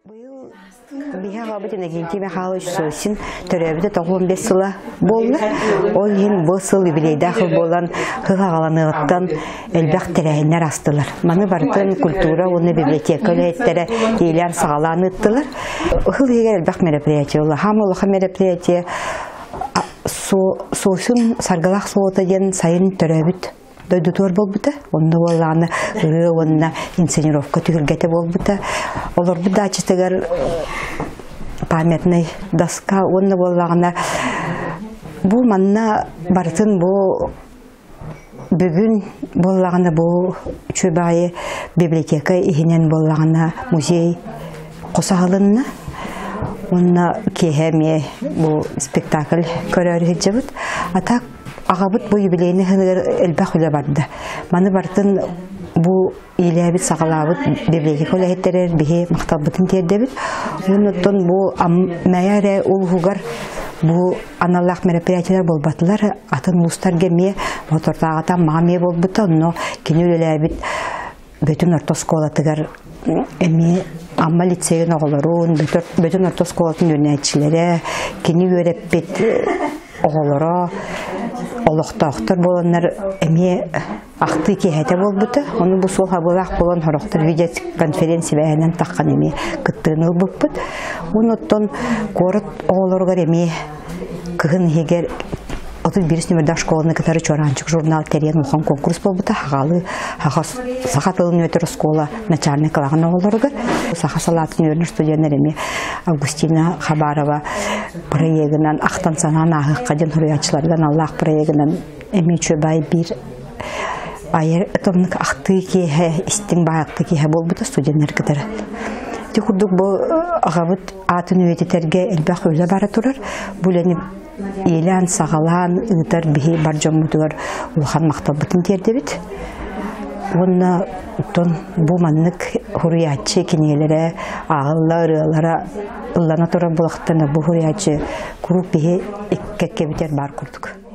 Быйыл биһи аҕабыт Иннокентий Михайлович Сосин төрөөбүтэ 95 сыла буолла. Ол иһин бу сыл юбилейдаах сыл буолан сыл аҕаланыаҕыттан элбэх тэрээһиннэр астылар. Маны барытын культура уонна библиотека үлэһиттэрэ иилээн саҕалаан ыыттылар. Сыл иһигэр элбэх мероприятие буолла. Хаама улахан мероприятие Сосин Саргылаах суота диэн сайын төрөөбүт дойдутугар буолбута. Онно буоллаҕына ырыа уонна инсценировка түһүлгэтэ буолбута. Олорбут даачатыгар памятный доска уонна буоллаҕына бу манна барытын бу бүгүн буоллаҕына бу үчүгэй библиотека иһинэн буоллаҕына музей хос аһылынна. Уонна киэһэ эмиэ бу спектакль көрөөрү сылдьабыт. А так Аҕабыт бу юбилейный сылыгар элбэх үлэ барда. Маны барытын бу иилээбит, саҕалаабыт библиотека үлэһиттэрэр биһи махталбытын тиэрдэбит. Оннуттан бу Мэйэ эрэ улууһугар бу аналлаах мероприятиелар буолбатылар. Атын улуустарга эмиэ мотортааҕыта Аммаҕа эмиэ буолбута. Онно кини үлэлээбит Бөтүн орто оскуолатыгар эмиэ Амма лицейин оҕолорун, Бөтүн орто оскуолатын үөрэнээччилэрэ, кини үөрэппит оҕолоро, олохтоохтор буоланнар эмиэ ахтыы киэһэтэ буолбута. Ону бу суол хабыылаах буолан сорохтор видеоконференция сибээһинэн таххан эмиэ кыттыыны ылбыппыт. Онуттан куорат оҕолоругар эмиэ кыһын иһигэр 31 нүмердээх школаны кытары Чуораанчык журнал тэрийэн улахан конкурс буолбута. Хаҕалы саха тылын үөтэр оскуола начальник кылааһын оҕолоругар саха салаатын үөрэнэр студеннар эмиэ Августина Хабарова проегынан ахтан санаан ааһыахха диэн суруйааччыларга аналлаах проегынан эмиэ үчүгэй биир айар тоннук ахтыы киэһэ истиҥ баайахты киэһэ буолбута студеннар кытары. Ити курдук бу аҕабыт аатын үйэтитэргэ элбэх үлэ бара турар. Бу үлэни иилээн-саҕалаан ыытар биһи бар дьоммутугар улахан махталбытын тиэрдэбит. Уонна оттон бу маннык суруйааччы кинигэлэрэ ааҕылла ырыалара ыллана турар буолахтана бу суруйааччы куруук биһи кэккэбитигэр баар курдук.